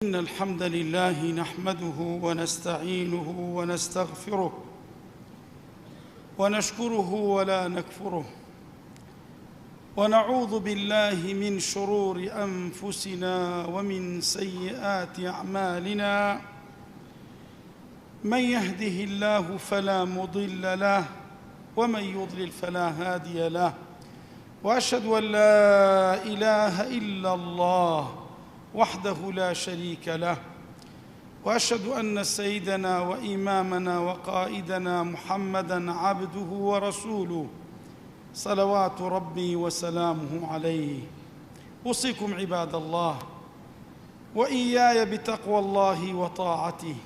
إن الحمد لله نحمده ونستعينه ونستغفره ونشكره ولا نكفره ونعوذ بالله من شرور أنفسنا ومن سيئات أعمالنا من يهده الله فلا مضل له ومن يضلل فلا هادي له واشهد ان لا اله الا الله وحده لا شريك له واشهد ان سيدنا وامامنا وقائدنا محمدا عبده ورسوله صلوات ربي وسلامه عليه اوصيكم عباد الله واياي بتقوى الله وطاعته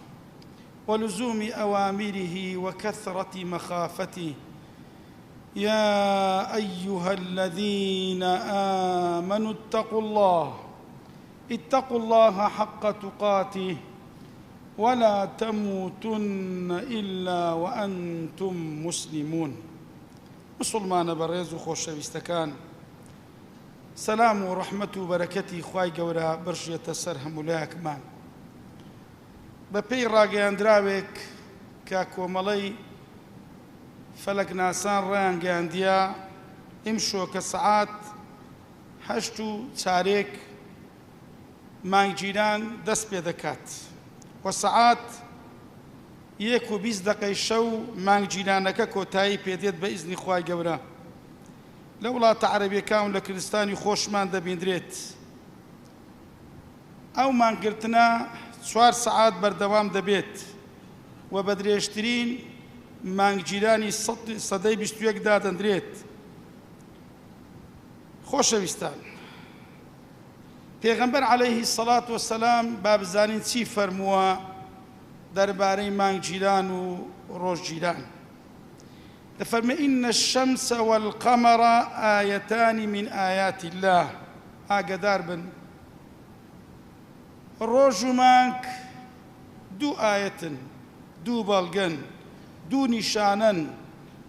ولزوم اوامره وكثره مخافته يا ايها الذين امنوا اتقوا الله اتقوا الله حق تقاته ولا تموتن الا وانتم مسلمون مسلمانە بەڕێز و خۆشەویستەکان سەلام و ڕەحمەت و بەرەکەتی خوای گەورە بڕژێتە سەر هەموو لایەکمان بەپێی ڕاگەیاندراوێک کە کۆمەڵەی فەلەکناسان ڕایانگەیاندیە، ئیمشۆ کە سەعات هەشت و چارێک مانگگیران دەست پێدەکات و سەعات یەک و 20 دەقەی شەو مانگگیرانەکە کۆتایی پێدێت بە ئیزنی خوای گەورە لە وڵاتە عەرەبیەکان و لە کوردستانی خۆشمان دەبیندرێت. ئەو مانگرتنە چوار سەعات بەردەوام دەبێت و بە درێژترین مانگگیرانی سەدەی 21 دادەندرێت. خۆشەویستان پێغەمبەر عەلەیهی سەڵات وەسەلام با بزانین چی فەرمووە دەربارەی مانگگیران و ڕۆژگیران دەفەرمێ إن الشمس والقمر آیتان من آیات الله ئاگەدار بن ڕۆژ و مانگ دوو ئایەتن، دوو بەڵگەن، دوو نیشانەن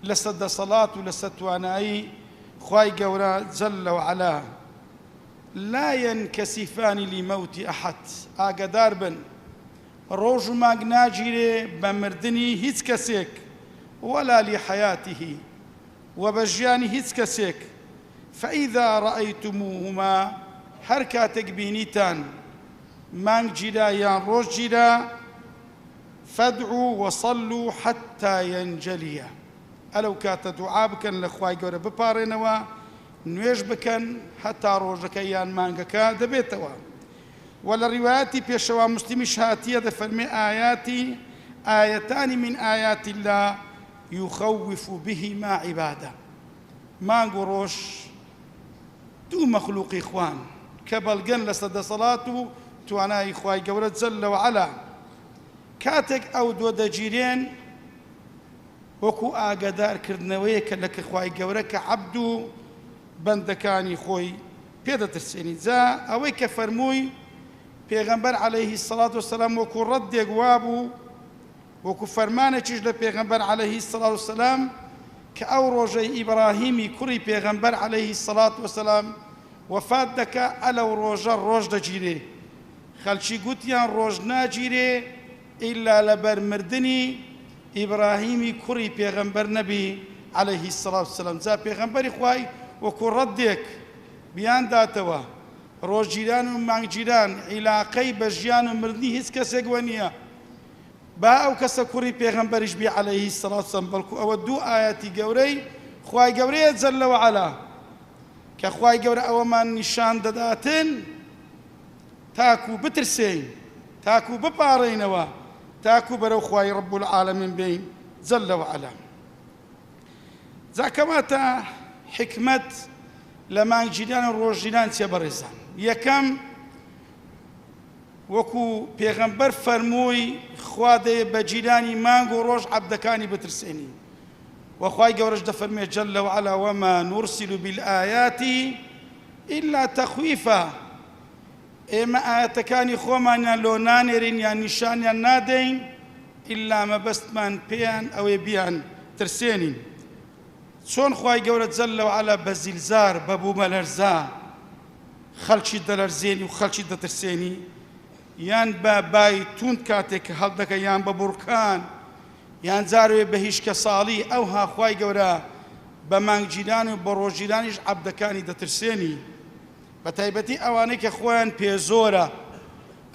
لەسەر دەسەڵات و لەسەر توانایی خوای گەورە جل وعلا، لا ینکسفان لموت احد، ئاگەدار بن ڕۆژ و مانگ ناگیرێ بە مردنی هیچ کەسێک، ولا لحیاته، وە بە ژیانی هیچ کەسێک، فاذا رایتموهما، هەر کاتێک بینیتان مانگ گیرا یان ڕۆژ گیرا، فادعوا وصلوا حتی ینجلی، ئەلەو کاتە دوعا بکەن لە خوای گەورە بپاڕێنەوە، نوێژ بکەن هەتا ڕۆژەکە یان مانگەکە دەبێتەوە. وە لە ڕیوایەتی پێشەوا موسلیمیش هاتیە دەفەرمێ ئایاتی آیتان من آیات اللە یخوف بهما عبادە، مانگ و ڕۆژ دوو مەخلوقی خوان کە بەڵگەن لەسەر دەسەڵات و توانایی خوای گەورە جل وعلا، کاتێک ئەو دووە دەگیرێن وەکو ئاگەدار کردنەوەیەکە لە کە خوای گەورە کە عەبد و بەندەکانی خۆی پێ دەترسێنی. جا ئەوەی کە فەرمووی پێغەمبەر علیه الصلوة والسلام وەکو ڕەدێک وابوو، وەکو فەرمانێکیش لە پێغەمبەر علیه الصلوة والسلام کە ئەو ڕۆژەی ئیبراهیمی کوڕی پێغەمبەر علیه الصلوة والسلام وەفات دەکا ئەلەو ڕۆژە ڕۆژ دەگیرێ خەلکی گوتیان ڕۆژ ناگیرێ ئیلا لەبەر مردنی ئیبراهیمی کوڕی پێغەمبەر نەبی علیه الصلوة والسلام جا پێغەمبەری خوای وەکو ڕەدێک بیان داتەوە ڕۆژگیران و مانگگیران عیلاقەی بە ژیان و مردنی هیچ کەسێک وە نییە با ئەو کەسە کوڕی پێغەمبەریش بی علیه الصلوة والسلام بەڵکو ئەوە دوو ئایەتی گەورەی خوای گەورەیە جل وعلا کە خوای گەورە ئەوەمان نیشان دەداتن تاکو بترسێین تاکو بپاڕێینەوە تاکو بەرەو خوای رب العالمین بێین جل وعلا جا کەواتە حکمت لە مانگگیران و ڕۆژگیران چیە بەڕێزان یەکەم وەکو پێغەمبەر فەرمووی خوا دەیە بە گیرانی مانگ و ڕۆژ عەبدەکانی بترسێنی وە خوای گەورەش دەفەرمێ جل وعلا وما نرسل بالآیات إلا تخویفا ئێمە ئایەتەکانی خۆمانیان لۆ نانێرین یان نیشانیان نادەین ئیلا مەبەستمان پێیان ئەوەیە بیان ترسێنین چۆن خوای گەورە جل وعلا بە زیلزار بە بوومەلەرزە خەڵکی دەلەرزێنی و خەڵکی دەترسێنی. یان بە بای توند کاتێک کە هەڵدەکە یان بە بوڕکان یان جارێ بە هیشکەساڵی ئەوها خوای گەورە بە مانگگیران و بە ڕۆژگیرانیش عەبدەکانی دەترسێنی بە تایبەتی ئەوانەی کە خۆیان پێ زۆرە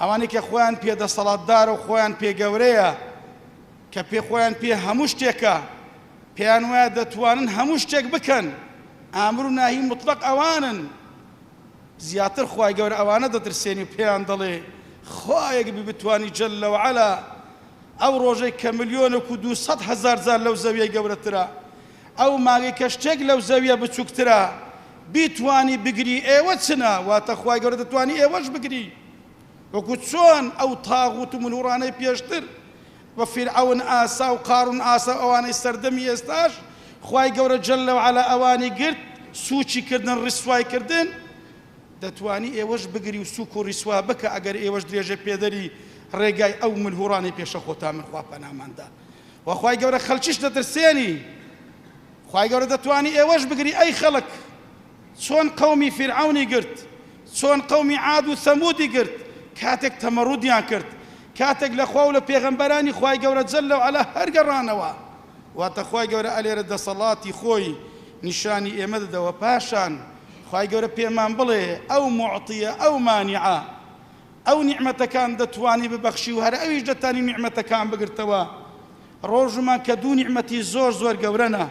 ئەوانەی کە خۆیان پێ دەسەڵاتدارە و خۆیان پێ گەورەیە کە پێ خۆیان پێ هەموو شتێکە پێیان وایە دەتوانن هەموو شتێک بکەن ئامر و ناهی مطلق ئەوانن زیاتر خوای گەورە ئەوانە دەترسێنی و پێیان دەڵێ خوایەک بی بتوانی جل وعلا ئەو ڕۆژەی کە ملیۆنێک و 200 هەزار جار لەو زەویە گەورەترە ئەو مانگەی کە شتێک لەو زەویە بچووکترە بیتوانی بگری ئێوە چنە واتە خوای گەورە دەتوانی ئێوەش بگری وەکو چۆن ئەو تاغوت و ملهوڕانەی پێشتر و فیرعەون ئاسا و قارون ئاسا و ئەوانەی سەردەمی ئێستاش خوای گەورە جل وعلا ئەوانی گرت سوچی کردن ڕیسوای کردن دەتوانی ئێوەش بگری و سوک و ڕیسوا بکە ئەگەر ئێوەش درێژە پێدەری ڕێگای ئەو ملهوڕانەی پێشە خۆتان من خوا پەناماندا و خوای گەورە خەلکیش دەترسێنی خوای گەورە دەتوانی ئێوەش بگری ئەی خەڵک چۆن قەومی فیرعەونی گرت، چۆن قەومی عاد و ثەمودی گرت، کاتێک تەمەڕودیان کرد، کاتێک لە خوا و لە پێغەمبەرانی خوای گەورە جل وعلا هەرگەڕانەوە، واتە خوای گەورە ئەلێرە دەسەڵاتی خۆی نیشانی ئێمە دەدەوە، پاشان خوای گەورە پێمان بڵێ ئەو موعتیە ئەو مانعە ئەو نیعمەتەکان دەتوانی ببەخشی و هەر ئەویش دەتانی نیعمەتەکان بگرتەوە، ڕۆژمان کە دوو نیعمەتی زۆر زۆر گەورەنە.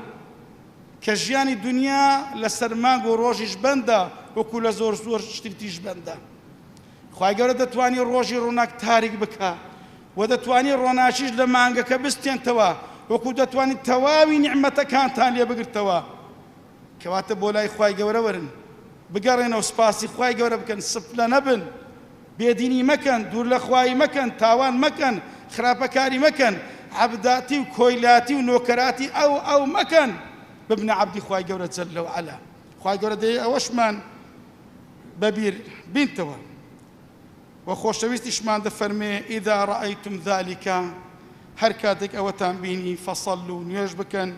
کە ژیانی دونیا لەسەر مانگ و ڕۆژیش بەندە وەکو لە زۆر زۆر شتی تریش بەندە. خوای گەورە دەتوانی ڕۆژی ڕووناک تاریک بکا و دەتوانی ڕۆناکیش لە مانگەکە بستێنتەوە وەکو دەتوانی تەواوی نیعمەتەکانتان لێ بگرتەوە. کەواتە بۆ لای خوای گەورە وەرن بگەڕێنەوە سوپاسی خوای گەورە بکەن سفلە نەبن بێدینی مەکەن، دوور لە خوایی مەکەن، تاوان مەکەن، خراپەکاری مەکەن، عەبداتی و کۆیلاتی و نۆکەراتی ئەو ئەو مەکەن، ببنە عەبدی خوای گەورە جل وعلا. خوای گەورە دەیەوێ ئەوەشمان بەبیر بینتەوە و خۆشەویستیشمان دەفەرمێ اذا رأیتم ذلک هەر کاتێک ئەوەتان بینی فصلوا نوێژ بکەن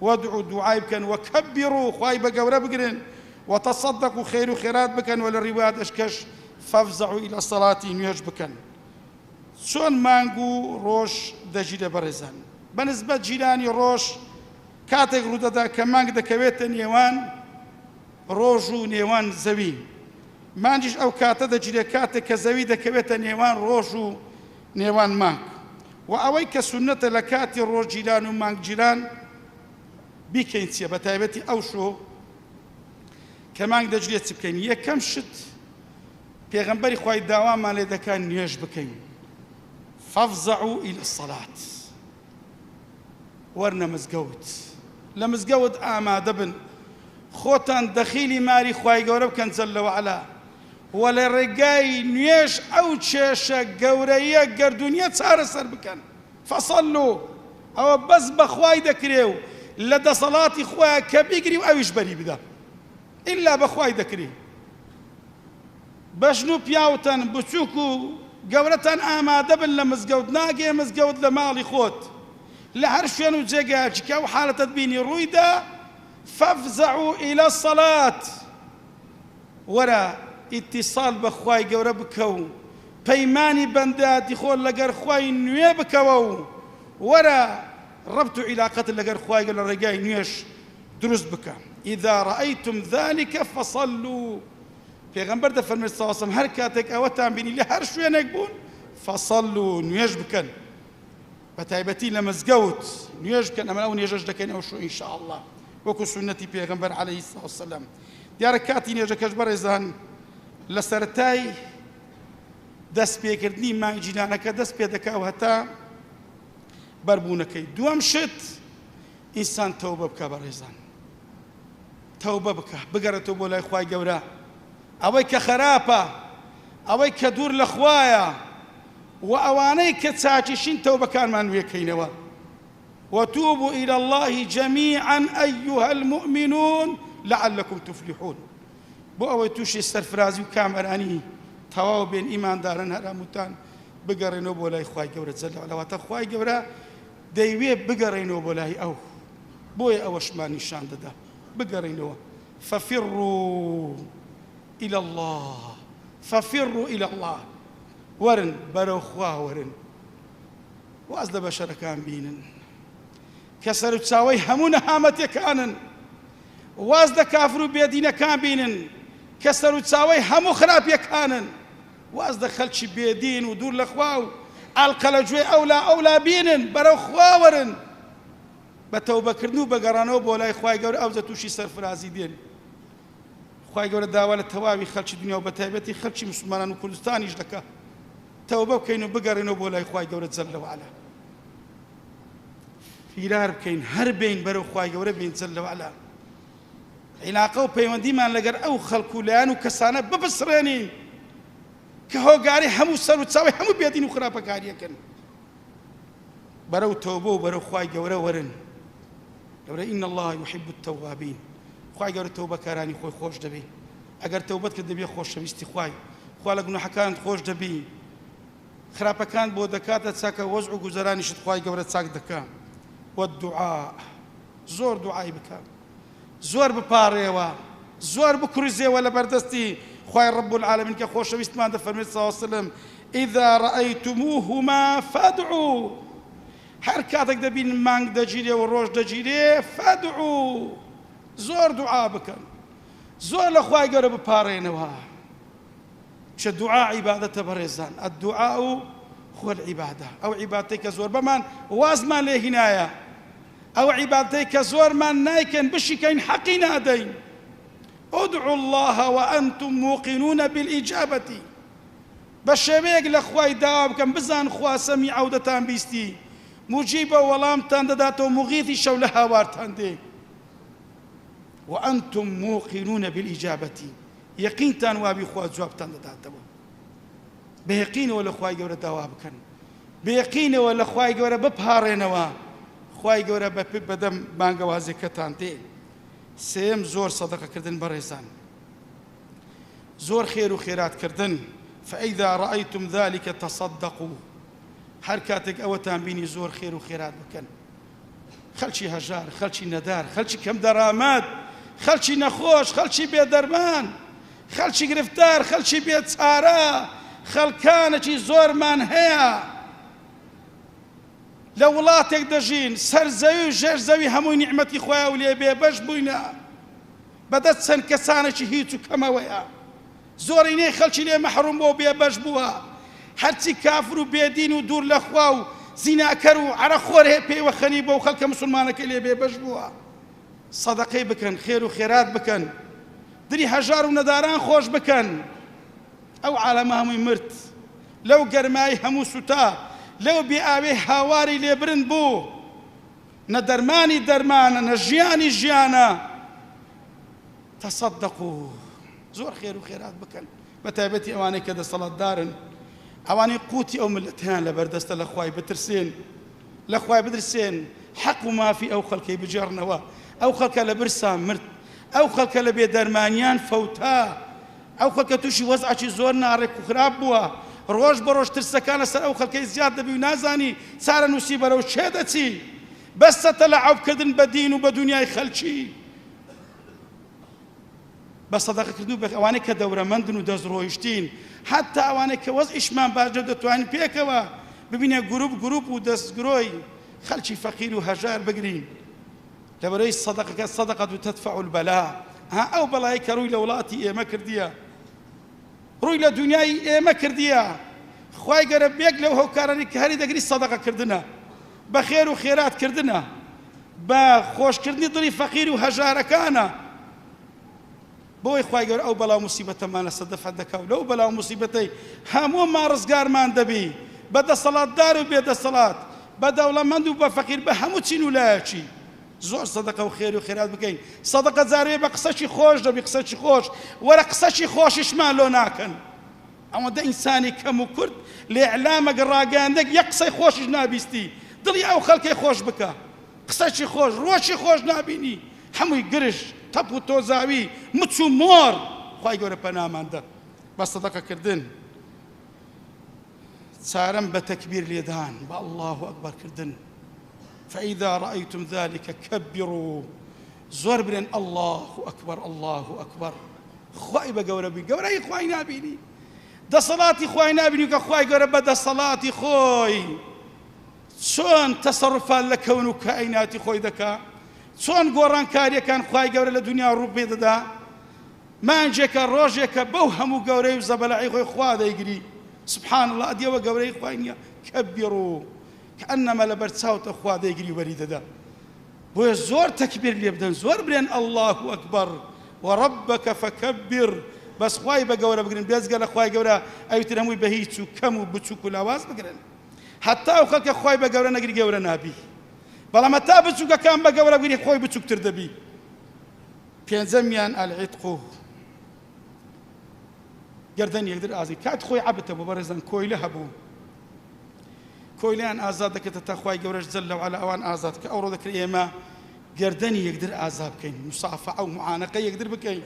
وادعوا دوعای بکەن وکبروا خوای بە گەورە بگرن وتصدقوا خێر و خێرات بکەن وە لە ڕیوایەتەش کەش فافزعوا الی الصلاة نوێژ بکەن. چۆن مانگ و ڕۆژ دەگیرێ بەڕێزان؟ بە نسبەت گیرانی ڕۆژ کاتێک ڕوودەدا کە مانگ دەکەوێتە نێوان ڕۆژ و نێوان زەوی مانگیش ئەو کاتە دەگیرێت کاتێک کە زەوی دەکەوێتە نێوان ڕۆژ و نێوان مانگ و ئەوەی کە سوننەتە لە کاتی ڕۆژ گیران و مانگ گیران بیکەین چیە بە تایبەتی ئەو شۆ کە مانگ دەگرێت چ بکەین یەکەم شت پێغەمبەری خوای داوامان لێ دەکات نوێژ بکەین فافزعوا الى الصلاة وەرنە مزگەوت لە مزگەوت ئامادە بن خۆتان دەخیلی ماری خوای گەورە بکەن جل وعلا و لە ڕێگای نوێژ ئەو کێشە گەورەیە گەردوونیە چارەسەر بکەن فصلوا ئەوە بەس بەخوای دەکرێ و لە دەسەڵاتی خۆیان کە بیگری و ئەویش بەری بدە ئیلا بەخوای دەکرێ بەژن و پیاوتان بچوک و گەورەتان ئامادە بن لە مزگەوت ناگەیە مزگەوت لە ماڵی خۆت لە هەر شوێن و جێگایەکی کە ئەو حالەتەت بینی ڕوویدا فافزعوا الی الصلاة وەرە ئیتیسال بە خوای گەورە بکە و پەیمانی بەندایەتی خۆت لەگەر خوای نوێ بکەوە و وەرە ڕەبت و عیلاقەت لەگەر خوای گەورە لە ڕێگای نوێژ دروست بکە اذا رأیتم ذلک فصلوا پێغەمبەر دەفەرمێت صلی الله علیه و سلم هەر کاتێک ئەوەتان بینی لە هەر شوێنێک بوون فصلوا نوێژ بکەن بە تایبەتی لە مزگەوت نوێژ بکەن ئەمە ئەو نوێژەش دەکەین ئەو شو ان شاء الله وەکو سوننەتی پێغەمبەر علیه الصلاة والسلام دیارە کاتی نوێژەکەش بەڕێزان لە سەرەتای دەست پێکردنی مانگگیرانەکە دەست پێ دەکا و هەتا بەربوونەکەی دووەم شت ئینسان تەوبە بکە بەڕێزان تەوبە بکە بگەڕێتەوە بۆ لای خوای گەورە ئەوەی کە خراپە ئەوەی کە دوور لە خوایە و ئەوانەی کە چاکیشین تەوبەکانمان نوێکەینەوە وتوبوا إلى الله جميعا أيها المؤمنون لعلكم تفلحون بۆ ئەوەی تووشی سەرفرازی و کامەرانی تەواو بێن ئیماندارن هەر هەمووتان بگەڕێنەوە بۆ لای خوای گەورە جل وعلا واتە خوای گەورە دەیوێ بگەڕێینەوە بۆ لای ئەو بۆیە ئەوەشمان نیشان دەدا بگەڕێینەوە ففروا إلى الله ففروا إلى الله. وەرن بەرەو خوا وەرن واز لە بەشەرەکان بینن کە سەروچاوەی هەموو نەهامەتیەکانن، واز لە کافر و بێدینەکان بینن کە سەروچاوەی هەموو خراپیەکانن، واز لە خەلکی بێدین و دوور لە خوا و ئەڵقە لە گوێی ئەولا ئەولا بینن، بەرەو خوا وەرن بە تەوبەکردن و بە گەڕانەوە بۆ لای خوای گەورە ئەوجە تووشی سەرفرازی دێن. خوای گەورە داوا لە تەواوی خەلکی دنیا و بەتایبەتی خەلکی موسڵمانان و کوردستانیش دەکا تەوبە بکەین و بگەڕێینەوە بۆ لای خوای گەورە جل وعلا. فیرار بکەین هەر بێین بەرەو خوای گەورە بێین جل وعلا عیلاقە و پەیوەندیمان لەگەر ئەو خەڵک و لایەن و کەسانە بپسڕێنین کە هۆگاری هەموو سەر و چاوی هەموو بێدین و خراپەکاریەکەن بەرەو تەوبە و بەرەو خوای گەورە وەرن گەورە إن الله يحب التوابين خوای گەورە تەوبەکارانی خۆی خۆش دەبێ ئەگەر تەوبەت کرد دەبێ خۆشەویستی خوای خوا لە گوناحەکانت خۆش دەبی خراپەکانت بۆ دەکاتە چاکە وەزع و گوزەرانیشت خوای گەورە چاک دەکا والدعاء زۆر دوعای بکە زۆر بپاڕێوە زۆر بکروزێوە لە بەردەستی خوای رب العالمین کە خۆشەویستمان دەفەرمێت صلی الله علیه وسلم اذا رأيتموهما فادعوا هەر کاتێک دەبین مانگ دەگیرێ و ڕۆژ دەگیرێ فادعوا زۆر دوعا بکەن زۆر لە خوای گەورە بپاڕێنەوە چە دوعا عیبادەتە بەڕێزان الدعاء هو العبادە ئەو عیبادەتەی کە زۆربەمان وازمان لێ هینایە ئەو عیبادەتەی کە زۆرمان نایکەن بشیکەین حەقی نادەین ادعوا الله وأنتم موقنون بالإجابة بە شێوەیەک لە خوای داوا بکەن بزان خوا سەمیعە و دەتان بیستی موجیبە وەڵامتان دەداتەوە موغیثیشە و لە هاوارتان دێ وأنتم موقنون بالإجابة یەقینتان وابی خوا جوابتان دەداتەوە بە یەقینەوە لە خوای گەورە داوا بکەن بە یەقینەوە لە خوای گەورە بپاڕێنەوە خوای گەورە بە بەدەم بانگەوازێکەتان دێ سێم زۆر سەدەقەکردن بەڕێزان زۆر خێر و خێراتکردن فإذا رأيتم ذلك تصدقوا هەر کاتێک ئەوەتان بینی زۆر خێر و خێرات بکەن خەلکی هەژار، خەلکی نەدار، خەلکی کەم دەرامەت، خەلکی نەخۆش، خەلکی بێ دەرمان، خەلکی گرفتار، خەلکی بێ چارە، خەلکانێکی زۆرمان هەیە لە وڵاتێک دەژین سەر زەوی و ژێر زەوی هەمووی نیعمەتی خوایە و لێ بێبەش بووینە بەدەست چەند کەسانێکی هیچ و کەمەوەیە. زۆرینەی خەڵکی لێ مەحروم بووە و بێ بەش بووە، هەرچی کافر و بێ دین و دوور لە خوا و زیناکەر و عەرەق خۆر هەیە پێیوە خەنی بووە و خەڵکە موسڵمانەکەی لێ بێ بەش بووە. سەدەقەی بکەن، خێر و خێرات بکەن، دری هەژار و نەداران خۆش بکەن. ئەو عالەمە هەمووی مرد، لەو گەرمای هەموو سوتا، لەو بێ ئاوێی هاواری لێ برند بوو. نە دەرمانی دەرمانە، نە ژیانی ژیانە. تصدقوا زۆر خێر و خێرات بکەن بە تایبەتی ئەوانەی کە دەسەڵاتدارن ئەوانەی قوتی ئەو ملەتیان لەبەردەستە لە خوای بترسێن لە خوای بدرسێن حەق و مافی ئەو خەڵکەی بگێڕنەوە ئەو خەڵکە لە برسا مرد ئەو خەڵکە لە بێدەرمانیان فەوتا ئەو خەڵکە تووشی وەزعکی زۆر ناڕێک و خراپ بووە ڕۆژ بە ڕۆژ ترسەکان لەسەر ئەو خەڵکەی زیاد دەبی و نازانی چارەنووسی بەرەو چێ دەچی بەسە تەلەعوبکردن بە دین و بە دنیای خەلکی بە سەدەقەکردن و بە ئەوانەی کە دەورەمەندن و دەستڕۆیشتین حتا ئەوانەی کە وەزعیشمان باش نیە دەتوانین پێکەوە ببینە گروپ گروپ و دەستگرۆی خەلکی فەقیر و هەژار بگرین لەبەرەی سەدەقەکە سەدەقەت و تدفع البلا ها ئەو بەڵای کە ڕووی لە وڵاتی ئێمە کردیە ڕووی لە دنیای ئێمە کردیە خوای گەورە بێک لەو هۆکارانەی کە هەری دەگری سەدەقە کردنە بە خێر و خێرات کردنە بە خۆشکردنی دڵی فەقیر و هەژارەکانە بۆی خوای گەورە ئەو بەڵا و موسیبەتەمان لەسەر دەفع دەکا و لەو بەلا و موسیبەتەی هەموومان ڕزگارمان دەبی بە دەسەڵاتدار و بێ دەسەڵات بە دەوڵەمەند و بە فەقیر بە هەموو چین و لایەکی زۆر سەدەقە و خێر و خێرات بکەین سەدەقە جارێ بە قسەکی خۆش دەبی قسەکی خۆش وەرە قسەکی خۆشیشمان لۆ ناکەن ئەوەندە ئینسانی کەم و کورت لە ئیعلامەک ڕاگەیاندنێک یەک قسەی خۆشیش نابیستی دڵی ئەو خەلکەی خۆش بکە قسەکی خۆش ڕوەکی خۆش نابینی هەمووی گرژ تەپ و تۆزاوی مچ و مۆر خوای گەورە پەنامان دە بە سەدەقە کردن چارەم بە تەکبیر لێدان بە اللە اکبر کردن فاذا رأيتم ذلك كبروا زۆر برێن اللە اکبر اللە اکبر خوای بە گەورە بی گەورەی خوای نابینی. دەسەڵاتی خوای نابینی کە خوای گەورە بە دەسەڵاتی خۆی چۆن تەسەڕوفات لە کەون و کائیناتی خۆی دەکا، چۆن گۆڕانکاریەکان خوای گەورە لە دونیا ڕوو پێ دەدا، مانگێکە ڕۆژێکە بەو هەموو گەورەی و زەبەلاحی خۆی خوا دەیگری، سبحان اللە ئەدی ئەوە گەورەی خوای نیە، کبروا کانما لەبەر چاوتە خوا دەیگری و بەری دەدا. بۆیە زۆر تەکبیر لێ بدەن زۆر بلێن اللە اکبر وربک فکبر بەس خوای بە گەورە بگرن بێجگە لە خوای گەورە ئەویتر هەمووی بە هیچ و کەم و بچوک و لاواز بگرن. هەتا ئەو خەڵکە خوای بە گەورە نەگری گەورە نابی بەڵام هەتا بچوکەکان بە گەورە بگری خۆی بچوکتر دەبی. پێنجەمیان العتق گەردەن یەکتر ئازی کات خۆی عەبد هەبوو بەڕێزان کۆیلە هەبوو کۆیلەیان ئازاد دەکرد تا خوای گەورەش جل وعلا ئەوان ئازاد کە ئەوڕۆ دەکرێت ئێمە گەردەنی یەکتر ئازا بکەین مسافعە و معانەقە یەکتر بکەین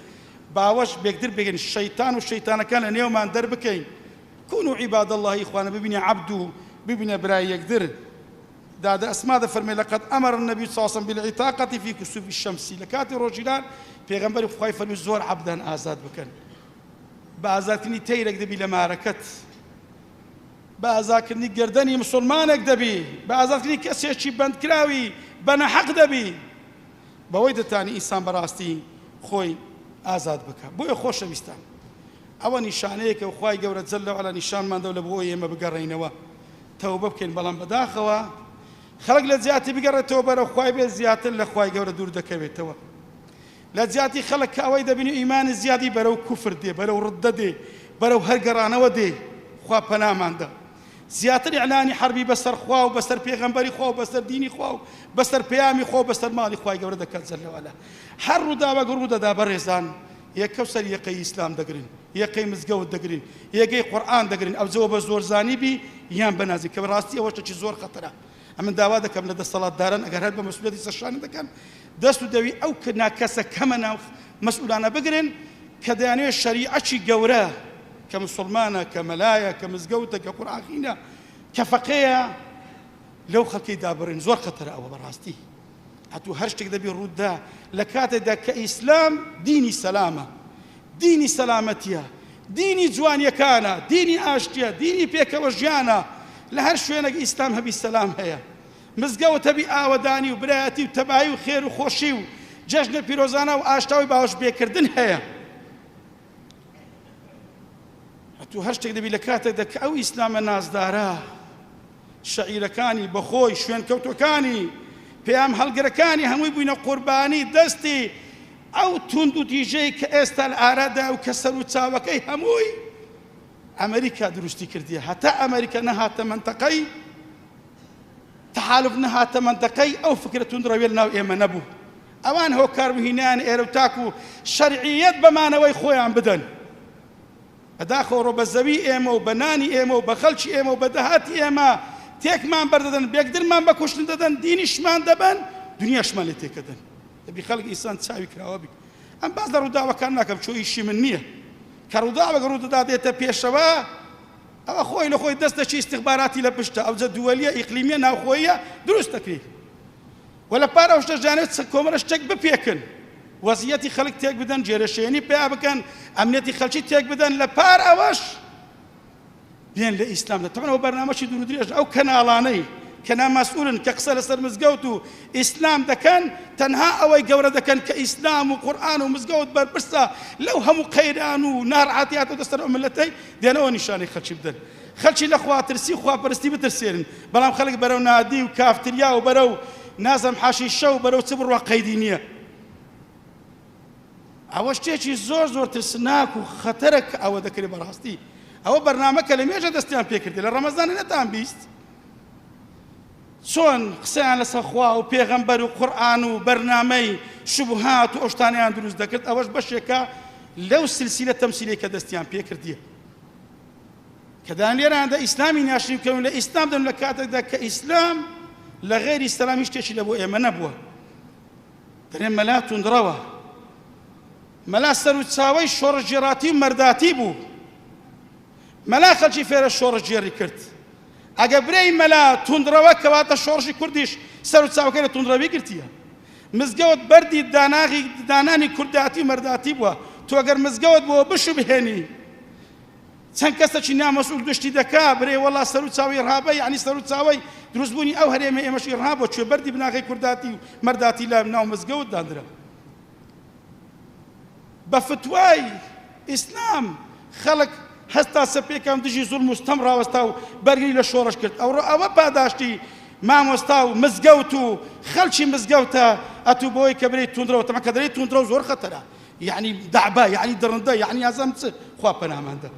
باوەش بێکتر بگەین شەیتان و شەیتانەکان لە نێومان دەربکەین کونوا عباد اللە ئیخوانە ببینە عەبد و ببینە برای یەکتر. دادە ئەسما دەفەرمێ لقد امر النبی صلی اللە علیە وسلم بالعتاقة فی کسوف الشمس لە کاتی ڕۆژگیران پێغەمبەری خوای فەرمی زۆر عەبدان ئازاد بکەن بە ئازادکردنی تەیرێک دەبی لە مارەکەت بە ئازادکردنی گەردەنی مسلمانێک دەبی بە ئازادکردنی کەسێکی بەندکراوی بە نەحەق دەبی بەوەی دەتانی ئینسان بەڕاستی خۆی ئازاد بکە بۆیە خۆشەویستان ئەوە نیشانەیەکە و خوای گەورە جل وعلا نیشانمان داو لە بۆ ئەوەی ئێمە بگەڕێینەوە تەوبە بکەین بەڵام بەداخەوە خەڵک لە جیاتی بگەڕێتەوە بەرەو خوای بێت زیاتر لە خوای گەورە دوور دەکەوێتەوە لە جیاتی خەڵک کە ئەوەی دەبینی ئیمانی زیادی بەرەو کوفر دێ بەرەو ڕدە دێ بەرەو هەر گەڕانەوە دێ خوا پەناماندا زیاتر ئیعلانی حەربی بەسەر خوا و بەسەر پێغەمبەری خوا و بەسەر دینی خوا و بەسەر پەیامی خوا و بەسەر ماڵی خوای گەورە دەکات جل وعلا هەر ڕووداوێک ڕوودەدا بەڕێزان یەکەو سەر یەقەی ئیسلام دەگرن یەقەی مزگەوت دەگرن یەگەی قورئان دەگرن ئەوجەوە بە زۆرزانی بی یان بە نازی کە ڕاستی ئەوە شتێکی زۆر خەتەرە ئەمن داوا دەکەم لە دەسەڵاتداران ئەگەر هەر بە مەسئولیەتی سەرشانە دەکەن دەست و دەوی ئەو ناکەسە کەمە ناو مەسئولانە بگرن کە دەیانەوێت شەریعەکی گەورە کە مسلمانە کە مەلایە کە مزگەوتە کە قورئانخینە کە فەقێیە لەو خەڵکەی دابڕین زۆر خەتەرە ئەوە بەڕاستی ئەتوو هەر شتێک دەبی ڕووتدا لە کاتێکدا کە ئیسلام دینی سەلامە دینی سەلامەتیە دینی جوانیەکانە دینی ئاشتیە دینی پێکەوە ژیانە لە هەر شوێنێک ئیسلام هەبی سەلام هەیە مزگەوت هەبی ئاوەدانی و برایەتی و تەبایی و خێر و خۆشی و جەژنە پیرۆزانە و ئاشتاوی باوەش پێکردن هەیە ئەتوو هەر شتێک دەبی لە کاتێکدا کە ئەو ئیسلامە نازدارە شەعیرەکانی بەخۆی شوێنکەوتوەکانی پەیام هەڵگرەکانی هەمووی بووینە قوربانی دەستی ئەو توند و تیژەی کە ئێستا لە ئارادا و کە سەر و چاوەکەی هەمووی ئەمریکا دروستی کردیە هەتا ئەمریکا نەهاتە مەنتەقەی تەحالف نەهاتە مەنتەقەی ئەو فکرە توندڕەویە لەناو ئێمە نەبوو ئەوان هۆکار بوو هینایان ئێرە و تاکو شەرعیەت بە مانەوەی خۆیان بدەن. بەداخەوە ڕۆ بە زەوی ئێمە و بە نانی ئێمە و بە خەڵکی ئێمە و بە داهاتی ئێمە تێکمان بەردەدەن، بێکدرمان بە کوشتن دەدەن، دینیشمان دەبەن، دنیاشمان لێ تێکەدەن. دەبی خەڵک ئینسان چاوی کراوە بی. ئەم باس لە ڕووداوەکان ناکەم چۆ ئیشی من نییە. کە ڕووداوێک ڕوودەدا دێتە پێشەوە ئەوە خۆی لە خۆی دەستەکی ئیستخباراتی لە پشتە ئەوجە دووەلیە ئیقلیمیە ناوخۆییە دروست دەکری. وە لە پار ئەو شتەش دەیانەوێت کۆمەڵە شتێک بپێکن وەزیەتی خەڵک تێک بدەن جێرەشێنی پیا بکەن ئەمنیەتی خەڵکی تێک بدەن لە پار ئەوەش بێن لە ئیسلام دە تەبعەن ئەوە بەرنامەشی دوور و درێژە ئەو کەناڵانەی کە نامەسئولن کە قسە لەسەر مزگەوت و ئیسلام دەکەن تەنها ئەوەی گەورە دەکەن کە ئیسلام و قورئان و مزگەوت بەرپرسە لەو هەموو قەیران و ناڕەحەتیاتە دەستەر ئەو ملەتەی دێنەوە نیشانەی خەڵکی بدەن خەلکی لە خواترسی و خواپەرستی بترسێنن، بەڵام خەلک بەرەو نادی و کافتریا و بەرەو نازم حەشیشە و بەرەو چ بڕوا قەیدی نییە. ئەوە شتێکی زۆر زۆر ترسناک و خەتەرە کە ئەوە دەکرێت بەڕاستی. ئەوە بەرنامە کە لە مێژە دەستیان پێکردی لە ڕەمەزانە نەتان 20 چۆن قسەیان لەسەر خوا و پێغەمبەر و قورئان و بەرنامەی شوبهات و ئەو شتانەیان دروست دەکرد ئەوەش بەشێکە لەو سلسلە تەمسیلەی کە دەستیان پێکردیە. کە دانێران دە ئیسلامی ناشرین بکەن و لە ئیسلام دەن لە کاتێکدا کە ئیسلام لە غەیری سەلام هیچ شتێکی لە بۆ ئێمە نەبووە دەرێن مەلا توندڕەوە مەلا سەر و چاوەی شۆڕشگێڕاتی و مەرداتی بوو مەلا خەڵکی فێرە شۆڕشگێڕی کرد ئەگە برێی مەلا توندڕەوە کەواتە شۆڕشی کوردیش سەر و چاوەکەی لە توندڕەوی گرتیە مزگەوت بەردی داناغی دانانی کورداتی و مەرداتی بووە تۆ گەر مزگەوت بۆ بشوبهێنی. چەند کەسەکی نامەسئول گشتی دەکا برێ وەڵا سەرو چاوەی ئیڕهابە یەعنی سەرو چاوەی دروست بوونی ئەو هەرێمە ئێمەش ئیڕهاب بۆ کوێ بەردی بناغەی کورداتی و مەرداتی لە ناو مزگەوت داندرا بە فتوای ئیسلام خەڵک هەستا سەپێکان دژی زوڵم و ستەم ڕاوەستا و بەرگری لە شۆڕش کرد ئەوڕۆ ئەوە پاداشتی مامۆستا و مزگەوت و خەڵکی مزگەوتە ئەتوو بۆی کە برێی توندڕەوە تەمە کە دەرێی توندڕەو زۆر خەتەرە یەعنی دەعبا یەعنی دڕندە یەعنی ئازام چ خوا پەنامان دە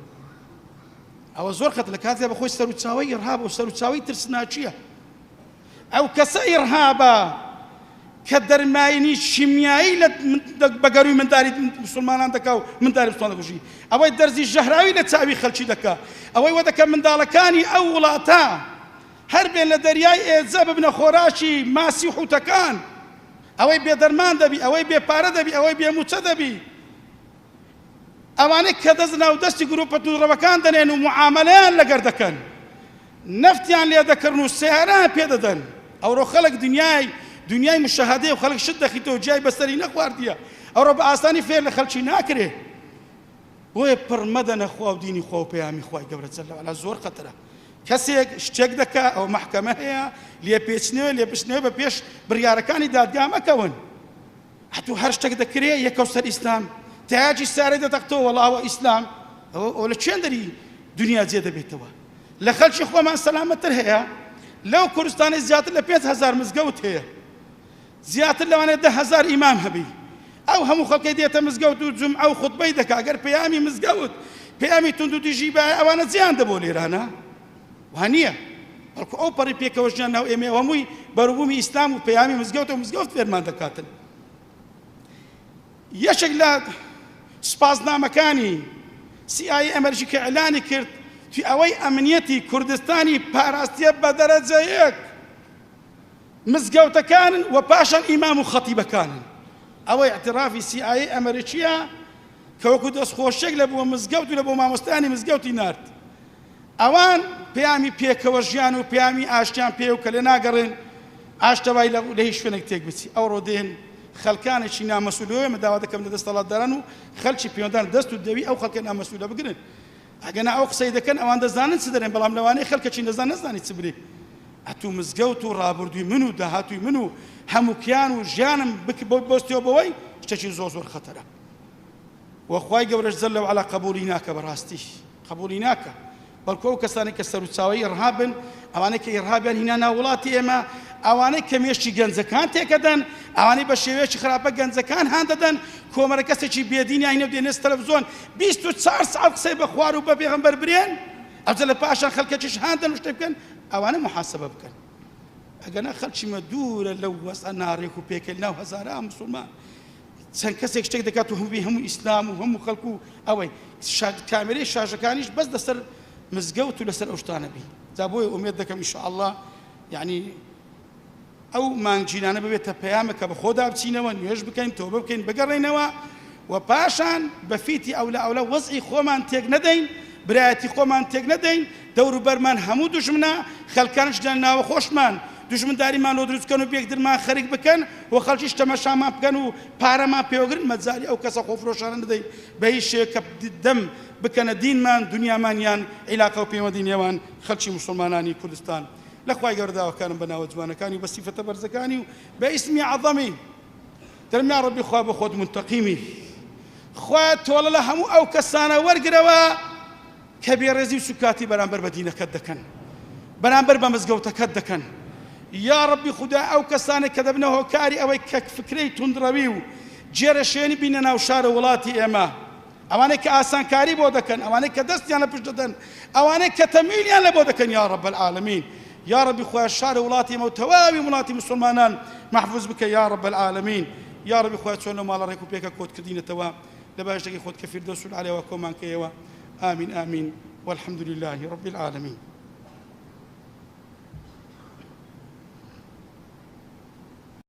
ئەوە زۆر خەت لە کاتێ بەخۆی سەروچاوەی ئیرهاب و سەروچاوەی ترسناکیە ئەو کەسە ئیرهابە کە دەرماینی شیمیایی لە بەگەروی منداری مسلمانان دەکا و منداری مسلمان دەکوژی ئەوەی دەرزی ژەهراوی لە چاوی خەلکی دەکا ئەوەی وە دەکە منداڵەکانی ئەو وڵاتە هەر بێن لە دەریای ئێجە ببنە خۆراکی ماسی و حوتەکان ئەوەی بێ دەرمان دەبی، ئەوەی بێ پارە دەبی، ئەوەی بێ مووچە دەبی. ئەوانەی کە دەست ناو دەستی گروپە توندڕەوەکان دەنێن و معامەلەیان لەگەر دەکەن، نەفتیان لێ دەکڕن و سەیارەیان پێ دەدەن. ئەوڕۆ خەڵک دنیای دنیای مشاهدەیە و خەڵک شت دەخیتەوە جیای بەسەری نەخواردیە. ئەوڕۆ بە ئاسانی فێر لە خەڵکی ناکرێ. بۆیە پڕ مەدەنە خوا و دینی خوا و پەیامی خوای گەورە جل وعلا زۆر خەتەرە. کەسێک شتێک دەکا ئەوە مەحکەمە هەیە لێپێچنەوە لێپشتنەوە بە پێش بڕیارەکانی دادگا مەکەون هەتوو هەر شتێک دەکرێ یەکەو سەر ئیسلام تاجی سارەی دەتەقتەوە وەڵا ئەوە ئیسلام ئەوە لە چێن دەری دنیا جێ دەبێتەوە لە خەلکی خۆمان سەلامەتر هەیە لەو کوردستانی زیاتر لە 5هزار مزگەوت هەیە زیاتر لەوانەیە 10,000 ئیمام هەبی ئەو هەموو خەڵکەی دێتە مزگەوت و جومعە و خوتبەی دەکا گەر پەیامی مزگەوت پەیامی توندوتیژی بایە ئەوانە جیان دەبۆ لێرانە وا نییە بەڵکو ئەو پەڕی پێکەوە ژیان ناو ئێمە هەمووی بەروبوومی ئیسلام و پەیامی مزگەوت و مزگەوت فێرمان دەکاتن یەکێک لە سوپاسنامەکانی سی ئای ئەمریکی کە ئیعلانی کرد توی ئەوەی ئەمنیەتی کوردستانی پاراستیە بە دەرەجە یەک مزگەوتەکانن و پاشان ئیمام و خەتیبەکانن. ئەوە ئیعترافی سی ئای ئەی ئەمەریکییە کە وەکو دەستخۆشیەک لە بۆ مزگەوت و لە بۆ مامۆستایانی مزگەوتی نارد. ئەوان پەیامی پێکەوە ژیان و پەیامی ئاشتیان پێیە و کە لێ ناگەڕێن ئاشتەوای لە هیچ شوێنێک تێک بچی. ئەوڕۆ دێن خەلکانێکی نامەسئول ئێمە داوا دەکەم لە دەستەڵاتداران و خەلکی پەیوەندان دەست و دەوی ئەو خەلکە نامەسئولە بگرن. ئەگەنا ئەو قسەی دەکەن ئەوان دەزانن چ دەرێن بەڵام لەوانەیە خەلکەکی نەزان نەزانی چ برێ ئەتوو مزگەوت و ڕابردووی من و داهاتووی من و هەموو کیان و ژیانم بۆستیەوە بەوەی شتێکی زۆر زۆر خەتەرە وە خوای گەورەش جل وعلا قبولی ناکە بەڕاستی قبولی ناکە بەڵکو ئەو کەسانەی کە سەروچاوەی ئیڕهابن ئەوانەی کە ئیڕهابیان هینا ناو وڵاتی ئێمە ئەوانەی کە مێشکی گەنجەکان تێکەدەن ئەوانەی بە شێوەیەکی خراپە گەنجەکان هان دەدەن کۆمەرە کەسێکی بێدینیان هینە دێنێ تەلەفزیۆن 24 ساعت قسەی بە خوار و بە پێغەمبەر برێن ئەوجا لە پاشان خەڵکەکیش هان دەن و شتێک بکەن ئەوانە محاسبە بکەن ئەگەنا خەڵکی مە دوورە لەو وەزعە ناڕێک و پێکەل ناو هەزاران مسلمان چەند کەسێک شتێک دەکات و هەمووی هەموو ئیسلام و هەموو خەڵک و ئەوەی کامێرەی شاشەکانیش بەس لەسەر مزگەوت و لەسەر ئەو شتانە بی جا بۆیە ئومێد دەکەم ئینشاءاللە یعنی ئەو مانگگیرانە ببێتە پەیامە کە بەخۆدا بچینەوە نوێژ بکەین تۆبە بکەین بگەڕێینەوە و پاشان بە فیتی ئەولا ئەولا وەزعی خۆمان تێک نەدەین برایەتی خۆمان تێک نەدەین دەوروبەرمان هەموو دوژمنە خەلکانش لە ناوەخۆشمان دوژمنداریمان لۆ دروست بکەن و بێکدرمان خەریک بکەن و خەڵکیش تەمەشامان بکەن و پارەمان پێوەگرن مەجالی ئەو کەسە خۆفرۆشانە نەدەین بە هیچ شێوەیەک کە دەم بکەنە دینمان دنیامان یان عیلاقە و پەیوەندی نێوان خەلکی موسڵمانانی کوردستان لە خوای گەورە داواکارم بە ناوە جوانەکانی و بە سیفەتە بەرزەکانی و بە ئیسمی عەزەمی دەرم یا ڕەبی خوا بۆ خۆت مونتەقیمی خوایە تۆڵە لە هەموو ئەو کەسانە وەرگرەوە کە بێڕێزی و سوکاتی بەرامبەر بە دینەکەت دەکەن بەرامبەر بە مزگەوتەکەت دەکەن یا ڕەبی خودا ئەو کەسانێک کە دەبنە هۆکاری ئەوەی کە فکرەی توندڕەوی و گێرەشێنی بینە ناو شار و وڵاتی ئێمە ئەوانەی کە ئاسانکاری بۆ دەکەن ئەوانەی کە دەستیان لە پشت دەدەن ئەوانەی کە تەمویلیان لە بۆ دەکەن یا رب العالمین یا ربی خوایە شار و وڵاتی ئێمە و تەواوی وڵاتی مسلمانان مەحفوظ بکە یا رب العالمین یا ربی خوایە چۆن لەو ماڵە ڕێک و پێکە کۆت کردینەتەوە لە بەهەشتەکەی خۆت کە فیردەوس العلیەوە کۆمان کەیەوە آمین آمین والحمد لله رب العالمین.